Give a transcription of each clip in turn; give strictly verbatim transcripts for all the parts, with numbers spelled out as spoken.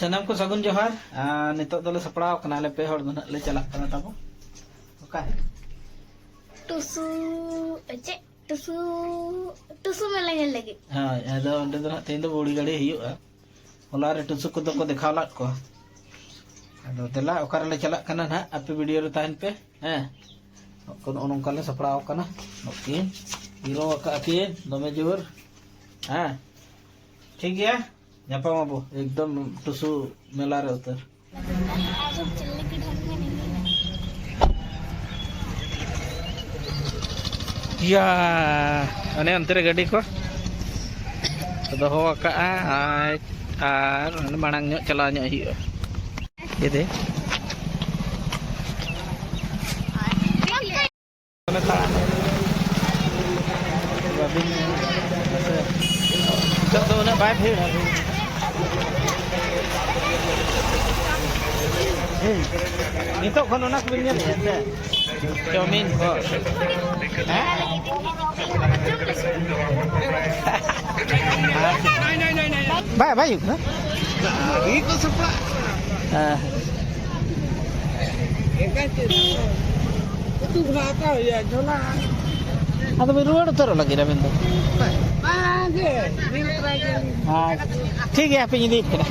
ᱥᱟᱱᱟᱢ ᱠᱚ ᱥᱟᱹᱜᱩᱱ ᱡᱚᱦᱟᱨ᱾ ᱟᱨ ᱱᱤᱛᱚᱜ ᱫᱚᱞᱮ ᱥᱟᱯᱲᱟᱣ ᱟᱠᱟᱱᱟ, ᱟᱞᱮ ᱯᱮ ᱦᱚᱲ ᱫᱚ ᱱᱟᱦᱟᱜ ᱞᱮ ᱪᱟᱞᱟᱜ ᱠᱟᱱᱟ ᱛᱟᱵᱚ᱾ ᱚᱠᱟ? ᱴᱩᱥᱩ, ᱪᱮᱫ? ᱴᱩᱥᱩ, ᱴᱩᱥᱩ ᱢᱮᱞᱟ ᱧᱮᱞ ᱞᱟᱹᱜᱤᱫ᱾ ᱦᱳᱭ, ᱟᱫᱚ ᱚᱸᱰᱮ ᱫᱚ ᱱᱟᱦᱟᱜ ᱛᱮᱦᱮᱧ ᱫᱚ ᱵᱩᱲᱤ ᱜᱟᱹᱲᱤ ᱦᱩᱭᱩᱜᱼᱟ᱾ ᱦᱚᱞᱟ ᱨᱮ ᱴᱩᱥᱩ ᱠᱚᱫᱚ ᱠᱚ ᱫᱮᱠᱷᱟᱣ ᱞᱟᱫ ᱠᱚᱣᱟ᱾ ᱟᱫᱚ ᱫᱮᱞᱟ, ᱚᱠᱟ ᱨᱮᱞᱮ ᱪᱟᱞᱟᱜ ᱠᱟᱱᱟ ᱱᱟᱦᱟᱜ, ᱟᱯᱮ ᱵᱷᱤᱰᱤᱭᱳ ᱨᱮ ᱛᱟᱦᱮᱱ ᱯᱮ᱾ ᱦᱮᱸ, ᱱᱚᱜᱼᱚ ᱱᱚᱝᱠᱟ ᱞᱮ ᱥᱟᱯᱲᱟᱣ ᱟᱠᱟᱱᱟ᱾ ᱱᱩᱠᱤᱱ ᱦᱤᱨᱳ ᱟᱠᱟᱫ ᱠᱤᱱ ᱫᱚᱢᱮ ᱡᱳᱨ᱾ ᱦᱮᱸ, ᱴᱷᱤᱠ ᱜᱮᱭᱟ, ᱧᱟᱯᱟᱢ ᱟᱵᱚ ᱮᱠᱫᱚᱢ ᱴᱩᱥᱩ ᱢᱮᱞᱟ ᱨᱮ ᱩᱛᱟᱹᱨ᱾ ᱤᱭᱟ, ᱚᱱᱮ ᱚᱱᱛᱮ ᱨᱮ ᱜᱟᱹᱰᱤ ᱠᱚ ᱫᱚᱦᱚ ᱟᱠᱟᱜᱼᱟ, ᱟᱨ, ᱟᱨ ᱢᱟᱲᱟᱝ ᱧᱚᱜ ᱪᱟᱞᱟᱣ ᱧᱚᱜ ᱦᱩᱭᱩᱜᱼᱟ᱾ ᱤᱫᱤ᱾ ᱵᱟᱹᱵᱤᱱ ᱧᱮᱞ ᱠᱟᱜᱼᱟ ᱥᱮ? ᱱᱤᱛᱚᱜ ᱫᱚ ᱩᱱᱟᱹᱜ ᱵᱟᱭ ᱵᱷᱤᱲᱟ᱾ ᱦᱮᱸ, ᱱᱤᱛᱚᱜ ᱠᱷᱚᱱ ᱚᱱᱟ ᱠᱚᱵᱤᱱ ᱧᱮᱞᱮᱫᱼᱟ ᱥᱮ? ᱪᱟᱣᱢᱤᱱ ᱠᱚ᱾ ᱦᱮᱸ? ᱵᱟᱭ, ᱵᱟᱭ ᱦᱩᱭᱩᱜ ᱠᱟᱱᱟ᱾ ᱦᱮᱸ᱾ ᱩᱛᱩ ᱠᱷᱚᱱᱟᱜ ᱦᱟᱛᱟᱣ ᱦᱩᱭᱩᱜᱼᱟ, ᱡᱷᱚᱞᱟ᱾ ᱟᱫᱚ ᱵᱤᱱ ᱨᱩᱣᱟᱹᱲ ᱩᱛᱟᱹᱨᱚᱜ ᱞᱟᱹᱜᱤᱫ ᱟᱹᱵᱤᱱ ᱫᱚ? ᱵᱟᱝ ᱜᱮ, ᱧᱮᱞ ᱛᱚᱨᱟᱭ ᱜᱮᱭᱟᱞᱤᱧ᱾ ᱟᱪᱪᱷᱟ, ᱴᱷᱤᱠ ᱜᱮᱭᱟ, ᱦᱟᱯᱮᱧ ᱤᱫᱤᱭᱮᱫ ᱠᱟᱱᱟ᱾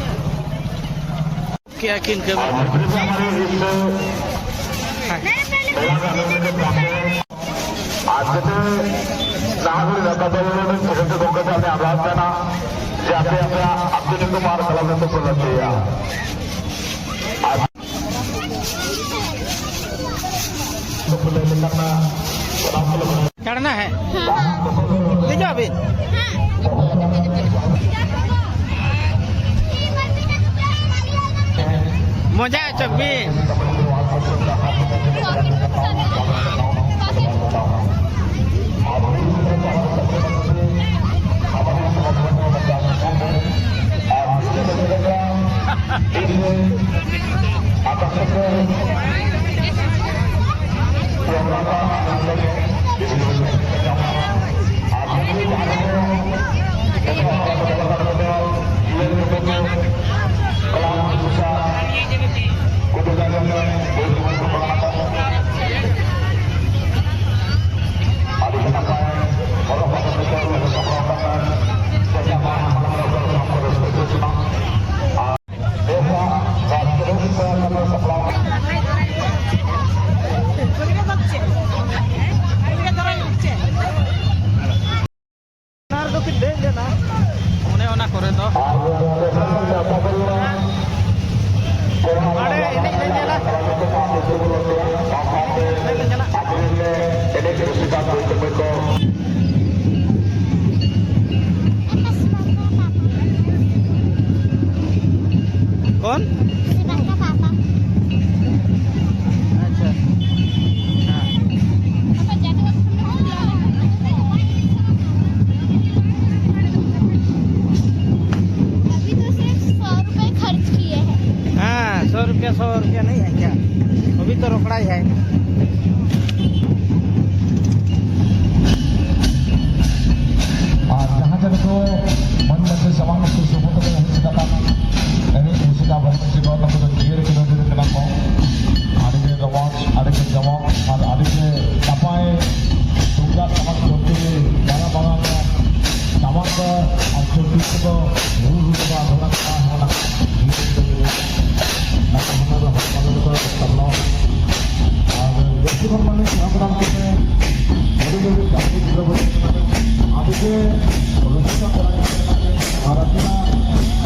ᱠᱮᱜᱼᱟ ᱠᱤᱱ ᱠᱟᱹᱢᱤ᱾ ᱟᱨ ᱡᱟᱛᱮ ᱱᱟᱦᱟᱜ ᱨᱟᱠᱟᱵ ᱫᱟᱲᱮᱭᱟᱜᱼᱟ, ᱥᱮᱨᱮᱧ ᱫᱚ ᱜᱚᱢᱠᱮ ᱥᱟᱢᱱᱮ ᱟᱵᱷᱟᱨ ᱠᱟᱱᱟ ᱡᱮ ᱟᱯᱮ ᱟᱯᱮᱭᱟᱜ ᱟᱹᱛᱩ ᱧᱩᱛᱩᱢ ᱟᱨ ᱠᱞᱟᱵᱽ ᱧᱩᱛᱩᱢ ᱯᱮ ᱞᱟᱹᱠᱛᱤᱭᱟ᱾ ᱟᱨ ᱠᱚ ᱞᱟᱹᱭ ᱞᱮᱠᱷᱟᱱ ᱚᱱᱟ ᱠᱚ ᱞᱟᱹᱭ ᱪᱟᱲᱱᱟ ᱦᱮᱸ? ᱫᱮᱡᱚᱜ ᱟᱹᱵᱤᱱ? ᱢᱚᱡᱟ ᱦᱚᱪᱚ ᱵᱤᱱ᱾ ᱚᱱᱟ ᱨᱮᱫᱚ ᱠᱤᱱ ᱫᱮᱡ ᱞᱮᱱᱟ᱾ ᱚᱱᱮ ᱚᱱᱟ ᱠᱚᱨᱮ ᱫᱚ᱾ ᱦᱟᱸᱰᱮ ᱮᱱᱮᱡ ᱞᱮ ᱧᱮᱞᱟ᱾ ᱮᱱᱮᱡ ᱞᱮ ᱪᱟᱞᱟᱜ᱾ कौन? अच्छा। हाँ। अभी तो सिर्फ सौ रुपए खर्च किए हैं। हाँ, सौ रुपया, सौ रुपया नहीं है क्या? अभी तो रोकड़ा ही है। ᱟᱨ ᱡᱟᱦᱟᱸ ᱡᱟᱭᱜᱟ ᱠᱚ ᱢᱟᱹᱱ ᱢᱚᱱᱛᱨᱤ ᱥᱟᱢᱟᱝ ᱥᱩᱨ ᱥᱩᱯᱩᱨ ᱛᱮ ᱦᱮᱡ ᱠᱟᱛᱮ ᱮᱱᱮᱡ ᱨᱩᱥᱤᱠᱟ ᱵᱟᱹᱲᱤᱡ ᱨᱩᱥᱤᱠᱟ ᱱᱩᱠᱩ ᱫᱚ ᱡᱤᱭᱟᱹᱲ ᱠᱷᱮᱞᱳᱰ ᱨᱮ ᱠᱟᱱᱟ ᱠᱚ᱾ ᱟᱹᱰᱤ ᱜᱮ ᱨᱚᱢᱚᱡᱽ, ᱟᱹᱰᱤ ᱜᱮ ᱡᱚᱢᱚᱠ ᱟᱨ ᱟᱹᱰᱤ ᱜᱮ ᱱᱟᱯᱟᱭ ᱛᱩᱢᱫᱟᱜ ᱴᱟᱢᱟᱠ ᱪᱚᱞᱛᱤ ᱨᱮ ᱫᱟᱨᱟ ᱵᱟᱲᱟ ᱨᱮ ᱴᱟᱢᱟᱠ ᱟᱨ ᱪᱚᱞᱛᱤ ᱠᱚᱫᱚ ᱨᱩ ᱨᱩ ᱛᱮ ᱟᱵᱚᱱᱟᱜ ᱠᱟᱱᱟ᱾ ᱱᱟᱯᱟᱭ ᱦᱚᱲᱢᱚ ᱨᱮ ᱦᱚᱲᱢᱚ ᱨᱮ ᱥᱟᱨᱱᱟ ᱟᱨ ᱡᱟᱹᱥᱛᱤ ᱵᱚᱱ ᱢᱟᱱᱮ ᱥᱟᱱᱟᱢ ᱠᱚᱛᱮ ᱟᱹᱰᱤ ᱜᱮ ᱜᱟᱛᱮ ᱜᱤᱫᱽᱨᱟᱹ ᱵᱚᱱ ᱟᱹᱰᱤ ᱜᱮ ᱨᱟᱹᱥᱠᱟᱹ ᱠᱚᱲᱟ ᱜᱤᱫᱽᱨᱟᱹ ᱟᱨ ᱟᱹᱠᱤᱱᱟᱜ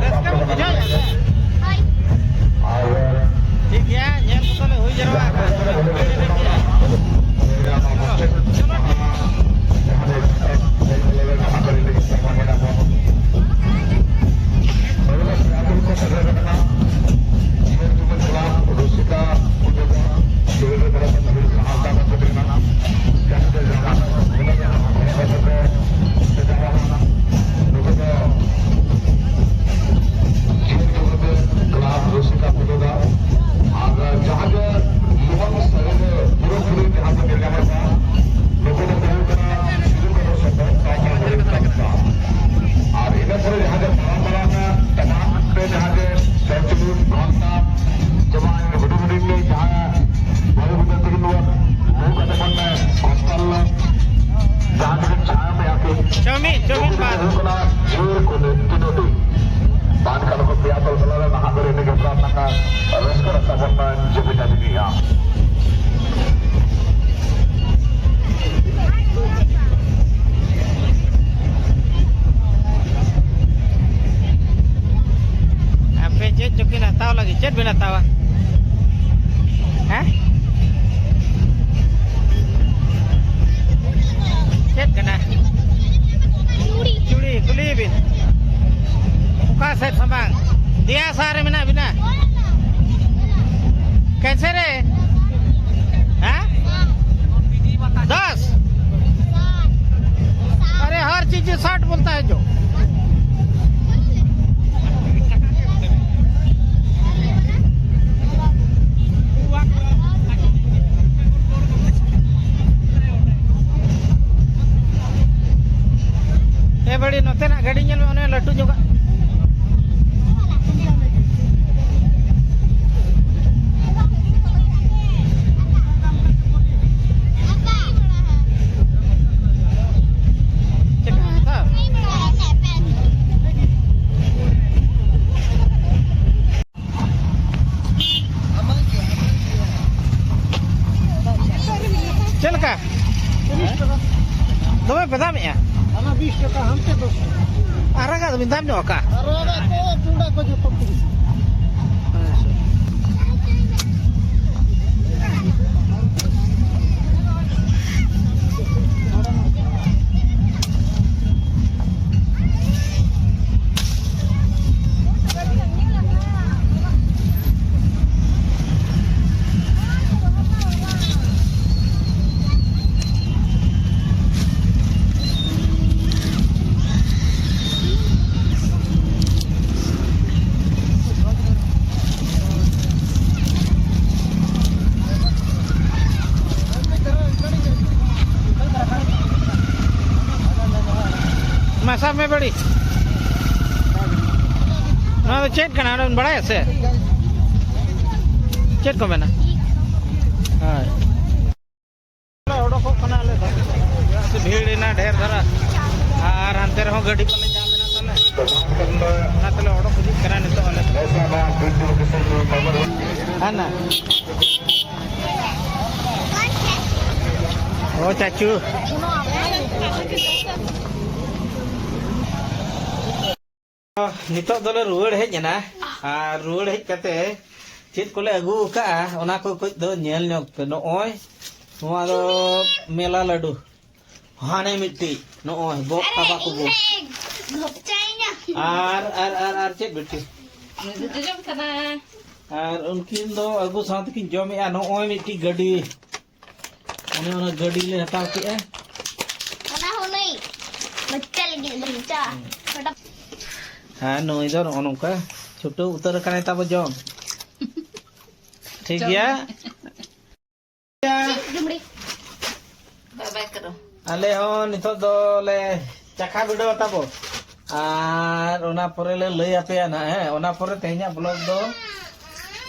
ᱨᱟᱹᱥᱠᱟᱹᱢ ᱵᱩᱡᱷᱟᱹᱣᱮᱫᱼᱟ ᱥᱮ? ᱴᱷᱤᱠ ᱜᱮᱭᱟ, ᱧᱮᱞ ᱠᱚᱫᱚ ᱞᱮ ᱦᱩᱭ ᱡᱟᱨᱣᱟ ᱟᱠᱟᱱᱟ᱾ ᱪᱚᱞᱚ, ᱪᱚᱞᱚ, ᱴᱷᱤᱠ ᱜᱮᱭᱟ᱾ ᱡᱟᱦᱟᱸ ᱫᱚ ᱡᱟᱦᱟᱸ ᱫᱚ ᱠᱞᱟᱵᱽ ᱨᱩᱥᱤᱠᱟ ᱯᱩᱨᱟᱹ ᱫᱚ, ᱟᱨ ᱡᱟᱦᱟᱸ ᱫᱚ ᱱᱚᱣᱟ ᱥᱟᱹᱨᱤ ᱫᱚ ᱯᱩᱨᱟᱹᱯᱩᱨᱤ ᱡᱟᱦᱟᱸ ᱫᱚ ᱧᱮᱞ ᱧᱟᱢᱚᱜ ᱠᱟᱱᱟ, ᱱᱩᱠᱩ ᱫᱚᱠᱚ ᱦᱩᱭᱩᱜ ᱠᱟᱱᱟ ᱥᱤᱫᱩ ᱠᱟᱹᱱᱦᱩ ᱥᱟᱶᱛᱟ ᱨᱤᱱ ᱠᱟᱱᱟ᱾ ᱟᱨ ᱤᱱᱟᱹ ᱯᱚᱨᱮ ᱡᱟᱦᱟᱸ ᱫᱚ ᱢᱟᱨᱟᱝ ᱢᱟᱨᱟᱝ ᱴᱟᱢᱟᱠ ᱛᱮ ᱡᱟᱦᱟᱸ ᱫᱚ ᱥᱚᱨᱪᱩᱨᱩᱡ ᱜᱷᱚᱱᱴᱟ, ᱡᱮᱢᱚᱱ ᱦᱩᱰᱤᱧ ᱦᱩᱰᱤᱧ ᱜᱮ ᱡᱟᱦᱟᱸ ᱵᱟᱹᱦᱩ ᱜᱤᱫᱽᱨᱟᱹ ᱛᱟᱹᱠᱤᱱ ᱫᱚ ᱱᱩᱠᱩ ᱠᱟᱛᱮ ᱵᱚᱱ ᱠᱚᱥᱴᱟᱞ ᱞᱮ ᱡᱟᱦᱟᱸ ᱛᱤᱱᱟᱹᱜ ᱪᱷᱟᱭᱟ ᱢᱮᱭᱟ ᱠᱤ, ᱪᱟᱣᱢᱤᱱ, ᱪᱟᱣᱢᱤᱱ ᱵᱟᱨ᱾ ᱦᱩᱭᱩᱜ ᱠᱟᱱᱟ ᱡᱤᱭᱟᱹᱲ ᱠᱚ ᱞᱟᱹᱠᱛᱤ ᱱᱚᱰᱮ᱾ ᱵᱟᱝ ᱠᱷᱟᱱ ᱠᱚ ᱯᱮᱭᱟ ᱫᱚᱞ ᱛᱟᱞᱟᱨᱮ ᱱᱟᱦᱟᱜ ᱫᱚ ᱤᱱᱟᱹ ᱜᱮ ᱯᱨᱟᱨᱛᱷᱱᱟ ᱨᱟᱹᱥᱠᱟᱹ ᱨᱟᱥᱟ ᱵᱚᱱ ᱡᱩᱢᱤᱫ ᱤᱫᱤᱭᱟ᱾ ᱟᱯᱮ ᱪᱮᱫ ᱪᱚᱠᱤᱱ ᱦᱟᱛᱟᱣ ᱞᱟᱹᱜᱤᱫ? ᱪᱮᱫ ᱵᱮᱱ ᱦᱟᱛᱟᱣᱟ? ᱦᱮᱸ? ᱪᱮᱫ ᱠᱟᱱᱟ? ᱪᱩᱲᱤ, ᱠᱩᱞᱤᱭᱮ ᱵᱤᱱ᱾ ᱚᱠᱟ ᱥᱮᱫ ᱥᱟᱢᱟᱝ? ᱫᱮᱭᱟ ᱥᱟᱦᱟ ᱨᱮ ᱢᱮᱱᱟᱜ ᱵᱤᱱᱟ? कैसे रे? हैं? दस? अरे, हर चीज साठ बोलता है जो। ᱮ ᱵᱟᱹᱲᱤ, ᱱᱚᱛᱮᱱᱟᱜ ᱜᱟᱹᱰᱤ ᱧᱮᱞ ᱢᱮ, ᱚᱱᱮ ᱞᱟᱹᱴᱩ ᱧᱚᱜᱟᱜ᱾ ᱪᱮᱫ ᱠᱟᱱᱟ ᱦᱟᱛᱟᱣ? ᱪᱮᱫ ᱞᱮᱠᱟ? ᱫᱚᱢᱮ ᱯᱮ ᱫᱟᱢᱮᱜᱼᱟ? ᱦᱟᱱᱟ ᱵᱤᱥ ᱴᱟᱠᱟ, ᱦᱟᱱᱛᱮ ᱫᱚᱥ ᱴᱟᱠᱟ᱾ ᱟᱨᱟᱜᱟᱜ ᱫᱚᱵᱤᱱ ᱫᱟᱢ ᱧᱚᱜ ᱟᱠᱟᱜᱼᱟ? ᱟᱨᱟᱜᱟᱜ ᱠᱚ, ᱯᱩᱸᱰᱟᱜ ᱠᱚ ᱡᱚᱛᱚ ᱛᱤᱨᱤᱥ᱾ ᱢᱟ ᱥᱟᱵ ᱢᱮ ᱵᱟᱹᱲᱤ᱾ ᱱᱚᱣᱟ ᱫᱚ ᱪᱮᱫ ᱠᱟᱱᱟ? ᱚᱸᱰᱮ ᱵᱮᱱ ᱵᱟᱲᱟᱭᱟ ᱥᱮ? ᱪᱮᱫ ᱠᱚ ᱢᱮᱱᱟ? ᱦᱳᱭ᱾ ᱚᱰᱚᱠᱚᱜ ᱠᱟᱱᱟ ᱟᱞᱮ ᱫᱚ᱾ ᱵᱷᱤᱲ ᱮᱱᱟ ᱰᱷᱮᱨ ᱫᱷᱟᱨᱟ᱾ ᱟᱨ ᱦᱟᱱᱛᱮ ᱨᱮᱦᱚᱸ ᱜᱟᱹᱰᱤ ᱯᱟᱞᱮ ᱡᱟᱢ ᱮᱱᱟ ᱛᱟᱞᱮ᱾ ᱚᱱᱟ ᱛᱮᱞᱮ ᱚᱰᱚᱠ ᱤᱫᱤᱜ ᱠᱟᱱᱟ ᱱᱤᱛᱚᱜ ᱟᱞᱮ ᱫᱚ᱾ ᱦᱟᱱᱟ᱾ ᱚ, ᱪᱟᱪᱩ᱾ ᱱᱤᱛᱚᱜ ᱫᱚᱞᱮ ᱨᱩᱣᱟᱹᱲ ᱦᱮᱡ ᱮᱱᱟ᱾ ᱟᱨ ᱨᱩᱣᱟᱹᱲ ᱦᱮᱡ ᱠᱟᱛᱮ ᱪᱮᱫ ᱠᱚᱞᱮ ᱟᱹᱜᱩ ᱟᱠᱟᱫᱼᱟ, ᱚᱱᱟ ᱠᱚ ᱠᱟᱹᱡ ᱫᱚ ᱧᱮᱞ ᱧᱚᱜ ᱯᱮ᱾ ᱱᱚᱜᱼᱚᱭ ᱱᱚᱣᱟ ᱫᱚ ᱢᱮᱞᱟ ᱞᱟᱹᱰᱩ᱾ ᱦᱟᱱᱮ ᱢᱤᱫᱴᱤᱡ ᱱᱚᱜᱼᱚᱭ ᱵᱚᱦᱚᱜ ᱛᱟᱵᱟ ᱠᱚ ᱵᱚ᱾ ᱟᱨ, ᱟᱨ, ᱟᱨ, ᱟᱨ ᱪᱮᱫ ᱵᱤᱴᱤ? ᱡᱚᱡᱚᱢ ᱠᱟᱱᱟ᱾ ᱟᱨ ᱩᱱᱠᱤᱱ ᱫᱚ ᱟᱹᱜᱩ ᱥᱟᱶ ᱛᱮᱠᱤᱱ ᱡᱚᱢᱮᱜᱼᱟ᱾ ᱱᱚᱜᱼᱚᱭ ᱢᱤᱫᱴᱤᱡ ᱜᱟᱹᱰᱤ, ᱚᱱᱮ ᱚᱱᱟ ᱜᱟᱹᱰᱤ ᱞᱮ ᱦᱟᱛᱟᱣ ᱠᱮᱜᱼᱟ᱾ ᱚᱱᱟ ᱦᱚᱸ ᱱᱩᱭ ᱵᱟᱪᱪᱟ ᱞᱟᱹᱜᱤᱫ, ᱵᱟᱪᱪᱟ᱾ ᱦᱮᱸ, ᱱᱩᱭ ᱫᱚ ᱱᱚᱜᱼᱚ ᱱᱚᱝᱠᱟ ᱪᱷᱩᱴᱟᱹᱣ ᱩᱛᱟᱹᱨ ᱟᱠᱟᱱᱟᱭ ᱛᱟᱵᱚ ᱡᱚᱢ᱾ ᱴᱷᱤᱠ ᱜᱮᱭᱟ᱾ ᱰᱩᱢᱲᱤ᱾ ᱵᱟᱭ ᱵᱟᱭ ᱠᱟᱨᱚ᱾ ᱟᱞᱮ ᱦᱚᱸ ᱱᱤᱛᱚᱜ ᱫᱚ ᱞᱮ ᱪᱟᱠᱷᱟ ᱵᱤᱰᱟᱹᱣ ᱛᱟᱵᱚ᱾ ᱟᱨ ᱚᱱᱟ ᱯᱚᱨᱮ ᱞᱮ ᱞᱟᱹᱭ ᱟᱯᱮᱭᱟ ᱱᱟᱦᱟᱜ, ᱦᱮᱸ? ᱚᱱᱟ ᱯᱚᱨᱮ ᱛᱮᱦᱮᱧᱟᱜ vlog ᱫᱚ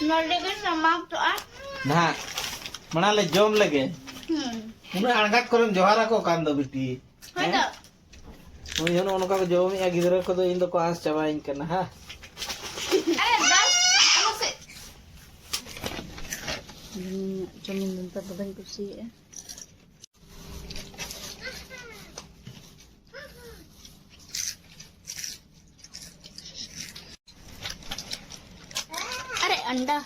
ᱱᱚᱰᱮ ᱜᱮ ᱥᱟᱢᱟᱯᱛᱚᱜᱼᱟ᱾ ᱱᱟᱦᱟᱜ, ᱢᱟᱲᱟᱝ ᱞᱮ ᱡᱚᱢ ᱞᱮᱜᱮ᱾ ᱦᱩᱸ᱾ ᱩᱱᱟᱹᱜ ᱟᱬᱜᱟᱛ ᱠᱚᱨᱮᱢ ᱡᱚᱦᱟᱨ ᱟᱠᱚ ᱠᱟᱱ ᱫᱚ, ᱵᱤᱴᱤ᱾ ᱦᱳᱭ ᱦᱮᱸ? ᱛᱚ᱾ ᱩᱱᱤ ᱦᱚᱸ ᱱᱚᱜᱼᱚ ᱱᱚᱝᱠᱟ ᱠᱚ ᱡᱚᱢᱮᱜᱼᱟ ᱜᱤᱫᱽᱨᱟᱹ ᱠᱚᱫᱚ, ᱤᱧ ᱫᱚᱠᱚ ᱟᱸᱥ ᱪᱟᱵᱟᱭᱤᱧ ᱠᱟᱱᱟ, ᱦᱟ? ᱟᱨᱮ ᱵᱟᱥ, ᱟᱞᱚ ᱥᱮ᱾ ᱪᱟᱣᱢᱤᱱ ᱱᱮᱛᱟᱨ ᱫᱚ ᱵᱟᱹᱧ ᱠᱩᱥᱤᱭᱟᱜᱼᱟ᱾ ᱫᱟ᱾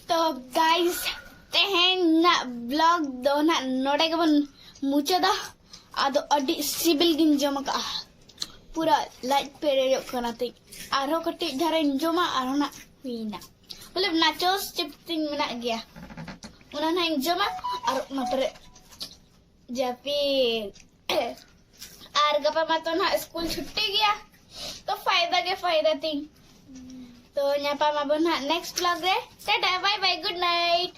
ᱛᱚ ᱜᱟᱭᱥ, ᱛᱮᱦᱮᱧ ᱨᱮᱱᱟᱜ ᱵᱞᱚᱜ ᱫᱚ ᱱᱟᱜ ᱱᱚᱰᱮ ᱜᱮᱵᱚᱱ ᱢᱩᱪᱟᱹᱫᱟ᱾ ᱟᱫᱚ ᱟᱹᱰᱤ ᱥᱤᱵᱤᱞ ᱜᱤᱧ ᱡᱚᱢ ᱟᱠᱟᱫᱼᱟ, ᱯᱩᱨᱟᱹ ᱞᱟᱡ ᱯᱮᱨᱮᱡᱚᱜ ᱠᱟᱱᱟ ᱛᱤᱧ᱾ ᱟᱨᱦᱚᱸ ᱠᱟᱹᱴᱤᱡ ᱫᱷᱟᱨᱟᱧ ᱡᱚᱢᱟ, ᱟᱨᱦᱚᱸ ᱱᱟᱜ ᱦᱩᱭᱱᱟ᱾ ᱵᱚᱞᱮ ᱱᱟᱪᱳᱥ ᱪᱤᱯᱥ ᱛᱤᱧ ᱢᱮᱱᱟᱜ ᱜᱮᱭᱟ, ᱚᱱᱟ ᱱᱟᱜ ᱤᱧ ᱡᱚᱢᱟ ᱟᱨ ᱚᱱᱟ ᱯᱚᱨᱮ ᱡᱟᱹᱯᱤᱫ᱾ ᱟᱨ ᱜᱟᱯᱟ ᱢᱟᱛᱚ ᱱᱟᱦᱟᱜ ᱥᱠᱩᱞ ᱪᱷᱩᱴᱤ ᱜᱮᱭᱟ, ᱛᱚ ᱯᱷᱟᱭᱫᱟ ᱜᱮ ᱯᱷᱟᱭᱫᱟ ᱛᱤᱧ᱾ ᱛᱚ ᱧᱟᱯᱟᱢ ᱟᱵᱚᱱ ᱱᱟᱦᱟᱜ ᱱᱮᱠᱥᱴ ᱵᱞᱚᱜ ᱨᱮ᱾ ᱴᱟᱴᱟ, ᱵᱟᱭ ᱵᱟᱭ, ᱜᱩᱰ ᱱᱟᱭᱤᱴ᱾